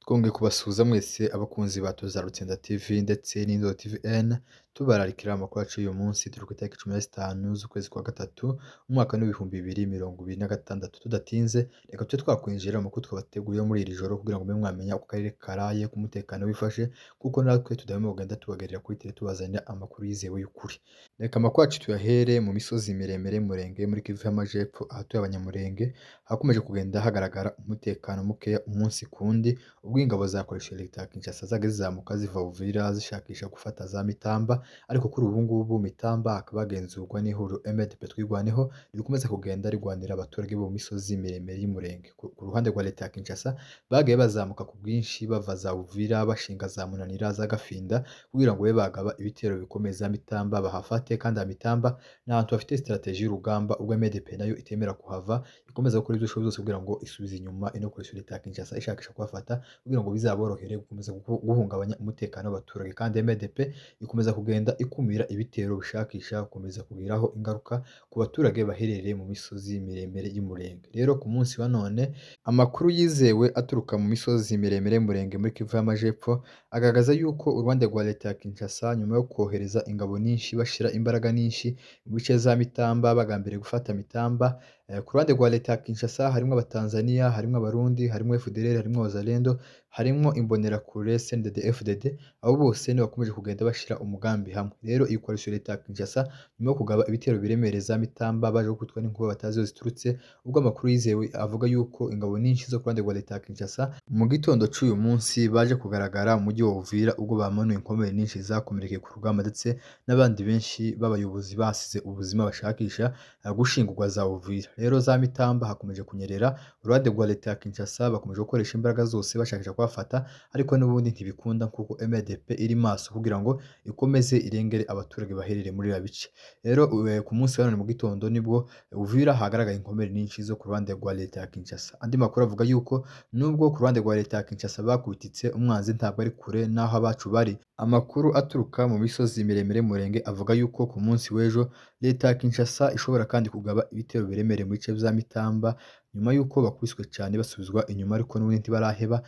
Twongeye kubasuhuza mwese abakunzi ba Tuza Rutsinda TV ndetse n'Indoto TV N, tubararikira amakuru yacu y'uyu munsi. Turi ku itariki 15 z'ukwezi kwa gatatu, umwaka w'2026. Tudatinze, reka tube twakwinjira mu makuru twabateguriye muri iri joro kugira ngo mube mwamenya uko akarere karaye k'umutekano wifashe, kuko natwe tudahwema kugenda tubagerera kuri tele, tubazanira amakuru yizewe y'ukuri. Reka amakuru yacu tuyahere mu misozi miremire y'Umurenge muri Kivu y'Amajepfo, ahatuye Abanyamurenge. Hakomeje kugenda hagaragara umutekano mukeya umunsi ku wundi, ubwo ingabo za koresheje leta ya Kinshasa zagiye zizamuka ziva Uvira zishakisha gufata za Mitamba, ariko kuri ubu ngubu Mitamba hakaba hagenzurwa n'ihuriro MDP Twirwaneho rikomeza kugenda rigwanira abaturage bo mu misozi miremire y'Umurenge. Ku ruhande rwa leta ya Kinshasa, bagiye bazamuka ku bwinshi bava za Uvira, bashinga za Munanira, za Gafinda, kugira ngo babe bagaba ibitero bikomeye za Mitamba bahafate. Kandi aha Mitamba ni ahantu hafite strategy y'urugamba, ubwo MDP nayo itemera kuhava, ikomeza gukora ibyo ishoboye byose kugira ngo isubize inyuma ino koresha leta ya Kinshasa ishakisha kuhafata, kugira ngo bizaborohere gukomeza guhungabanya umutekano w'abaturage. Kandi MDP ikomeza kugenda ikumira ibitero bishakisha gukomeza kugiraho ingaruka ku baturage baherereye mu misozi miremire y'Umurenge. Rero ku munsi wa none, amakuru yizewe aturuka mu misozi miremire y'Umurenge muri Kivu y'Amajepfo agaragaza yuko uruhande rwa leta ya Kinshasa, nyuma yo kohereza ingabo nyinshi, bashira imbaraga nyinshi mu bice za Mitamba bagambiriye gufata Mitamba, ku ruhande rwa leta ya Kinshasa harimo Abatanzania, harimo Abarundi, harimo FDLR, harimo Wazalendo, harimo Imbonerakure, CNDD FDD. Abo bose ni bakomeje kugenda bashira umugambi hamwe. Rero iyi coalition leta ya Kinshasa, nyuma yo kugaba ibitero biremereza za Mitamba, baje gukubitwa n'inkuba batazi aho ziturutse, ubwo amakuru yizewe avuga yuko ingabo nyinshi zo ku ruhande rwa leta ya Kinshasa mu gitondo cy'uyu munsi baje kugaragara mu mujyi wa Uvira, ubwo bamanuye inkomere nyinshi zakomerekeye ku rugamba, ndetse n'abandi benshi b'abayobozi basize ubuzima bashakisha gushingurwa za Uvira. Rero za Mitamba hakomeje kunyerera. Uruhande rwa leta ya Kinshasa bakomeje gukoresha imbaraga zose bashakisha kuhafata, ariko n'ubundi ntibikunda, kuko MDP iri maso kugira ngo ikomeze irengere abaturage baherereye muri biriya bice. Rero ku munsi wa none mu gitondo nibwo Uvira hagaragaye inkomere nyinshi zo ku ruhande rwa leta ya Kinshasa. Andi makuru avuga yuko nubwo ku ruhande rwa leta ya Kinshasa bakubititse, umwanzi ntabwo ari kure n'aho abacu bari. Amakuru aturuka mu misozi miremire y'Umurenge avuga yuko ku munsi w'ejo leta ya Kinshasa ishobora kandi kugaba ibitero biremereye mu bice bya Mitamba, nyuma y'uko bakubiswe cyane basubizwa inyuma, ariko n'ubundi ntibaraheba.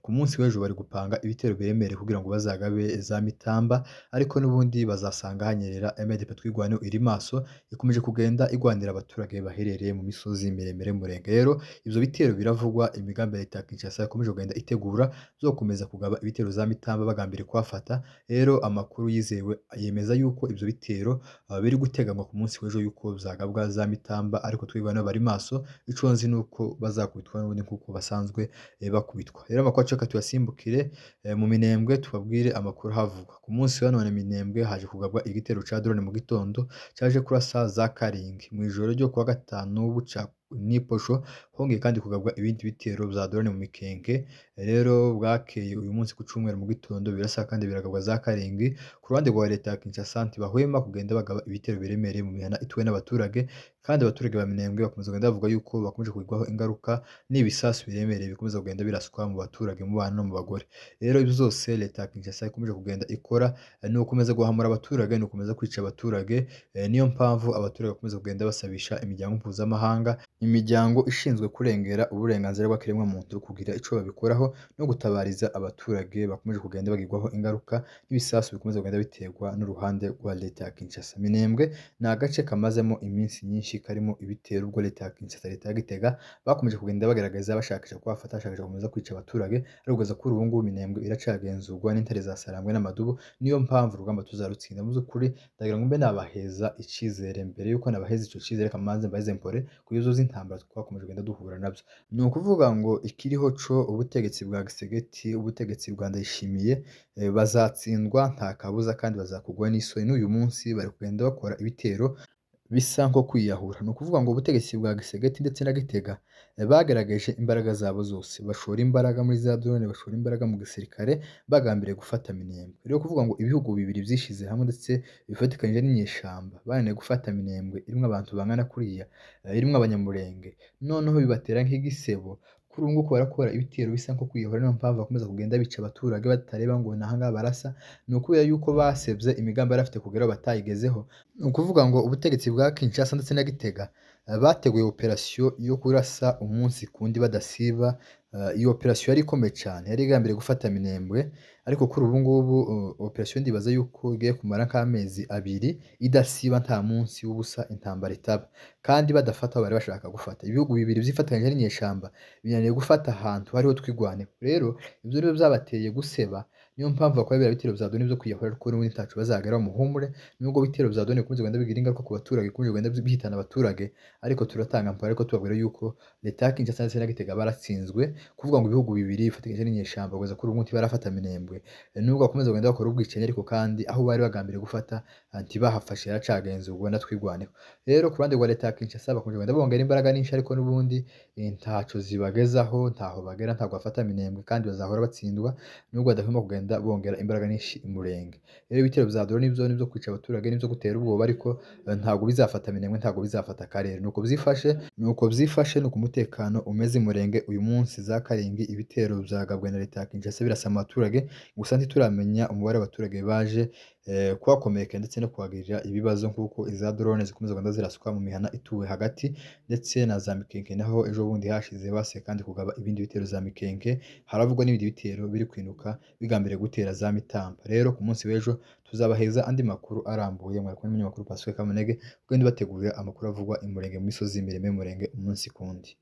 Ku munsi w'ejo bari gupanga ibitero biremereye kugira ngo bazagabe za Mitamba, ariko n'ubundi bazasanga hanyerera. MDP Twirwaneho iri maso, ikomeje kugenda igwanira abaturage baherereye mu misozi miremire y'Umurenge. Rero ibyo bitero biravugwa, imigambi ya leta ya Kinshasa yakomeje kugenda itegura zo gukomeza kugaba ibitero za Mitamba bagambiriye kuhafata. Rero amakuru yizewe yemeza yuko ibyo bitero biri guteganywa ku munsi w'ejo yuko byagabwa za Mitamba, ariko Twirwaneho bari maso. Ico nzi ni uko bazakubitwa n'ubundi nk'uko basanzwe bakubitwa. Rero amakuru yacu reka tuyasimbukire mu Minembwe, tubabwire amakuru ahavugwa. Ku munsi wa none Minembwe haje kugabwa igitero ca drone mu gitondo, cyaje kurasa za Karingi. Mu ijoro ryo kuwa gatanu buca n'iposho hongeye kandi kugabwa ibindi bitero bya drone mu Mikenke. Rero bwakeye uyu munsi ku cyumweru mu gitondo birasa kandi biragabwa za Karingi. Ku ruhande rwa leta ya Kinshasa ntibahwema kugenda bagaba ibitero biremereye mu mihana ituwe n'abaturage, kandi abaturage ba Minembwe bakomeza kugenda bavuga yuko bakomeje kugirwaho ingaruka n'ibisasu biremereye bikomeza kugenda biraswa mu baturage, mu bana no mu bagore. Rero ibyo zose leta ya Kinshasa ikomeje kugenda ikora ni ugukomeza guhamura abaturage, ni ugukomeza kwica abaturage. Niyo mpamvu abaturage bakomeza kugenda basabisha imiryango mpuzamahanga, imiryango ishinzwe kurengera uburenganzira bw'ikiremwamuntu, kugira ico babikoraho no gutabariza abaturage bakomeje kugenda bagirwaho ingaruka n'ibisasu bikomeza kugenda biterwa n'uruhande rwa leta ya Kinshasa. Minembwe ni agace kamazemo iminsi myinshi karimo ibitero, ubwo leta ya Kinshasa, leta ya Gitega bakomeje kugenda bagaragaza bashakisha kuhafata, bashakisha gukomeza kwica abaturage, ariko kugeza kuri ubu ngubu Minembwe iracagenzurwa n'intare za Sarambwe n'Amadubu. Niyo mpamvu urugamba tuzarutsinda. Mu by'ukuri ndagira ngo mbe nabaheza icizere. Mbere yuko nabaheza ico cizere, reka mbanze mbaheze mpore ku bibazo z'intambara twakomeje kugenda duhura nabyo. Ni ukuvuga ngo ikiriho co ubutegetsi bwa Gisegeti, ubutegetsi bwa Ndayishimiye, bazatsindwa nta kabuza kandi bazakugwa n'isoni. N'uyu munsi bari kugenda bakora ibitero bisa nko kwiyahura. Ni ukuvuga ngo ubutegetsi bwa Gisegeti ndetse na Gitega bagerageje imbaraga zabo zose, bashora imbaraga muri za drone, bashora imbaraga mu gisirikare bagambiriye gufata Minembwe. Rero kuvuga ngo ibihugu bibiri byishize hamwe ndetse bifatikanyije n'inyeshamba bananiwe gufata Minembwe irimo abantu bangana kuriya, irimo Abanyamurenge, noneho bibatera nk'igisebo. Kuri ubu ngubu barakora ibitero bisa nko kwiyahura. Niyo mpamvu bakomeza kugenda bica abaturage batareba ngo ni ahangaha barasa, ni ukubera yuko basebye imigambi bari bafite kugeraho batayigezeho. Ni ukuvuga ngo ubutegetsi bwa Kinshasa ndetse na Gitega bateguye operasiyo yo kurasa umunsi ku wundi badasiba. Iyo operasiyo yari ikomeye cyane, yari igambiriye gufata Minembwe, ariko kuri ubu ngubu operasiyo ndibaza yuko igiye kumara nk'amezi 2 idasiba, nta munsi w'ubusa intambara itaba, kandi badafata aho bari bashaka gufata. Ibihugu bibiri vyifatanije n'inyeshamba binaniwe gufata ahantu hariho Twirwaneho. Rero ivyo nivyo vyabateye guseba, niyo mpamvu bakora biriya bitero vya drone vyo kwiyahura, ariko n'ubundi ntaco bazageraho, muhumure. Nubwo ibitero vya drone bikomeza kugenda bigira ingaruka ku baturage, bikomeje kugenda bihitana abaturage, ariko turatanga mpaka, ariko tubabwira yuko leta ya Kinshasa ndetse na Gitega baratsinzwe. Kuvuga ngo ibihugu bibiri bifatikanyije n'inyeshamba kugeza kuri ubu ntibarafata Minembwe, nubwo bakomeza kugenda bakora ubwicanyi, ariko kandi aho bari bagambiriye gufata ntibahafashe, haracagenzurwa na Twirwaneho. Rero ku ruhande rwa leta ya Kinshasa bakomeje kugenda bongera imbaraga nyinshi, ariko n'ubundi ntaco zibagezaho, ntaho bagera, ntabwo bafata Minembwe, kandi bazahora batsindwa nubwo badahwema kugenda bongera imbaraga nyinshi Imurenge. Rero ibitero vya drone nivyo nivyo kwica abaturage, nivyo gutera ubwoba, ariko ntabwo bizafata Minembwe, ntabwo bizafata akarere. Nuko vyifashe, nuko umutekano umeze Imurenge uyu munsi. Za Karingi ibitero vyagabwe na leta ya Kinshasa birasa mu baturage, gusa ntituramenya umubare w'abaturage baje kuhakomereka ndetse no kuhagirira ibibazo, nk'uko iza drone zikomeza kugenda ziraswa mu mihana ituwe hagati, ndetse na za Mikenke naho ejo bundi hashize base kandi kugaba ibindi bitero za Mikenke. Haravugwa n'ibindi bitero biri kwinuka bigambiriye gutera za Mitamba. Rero ku munsi w'ejo tuzabaheza andi makuru arambuye. Mwari kumwe n'umunyamakuru Pascal Kamunege, ugenda ubategurira amakuru avugwa Imurenge, mu misozi miremire y'Umurenge, umunsi kundi.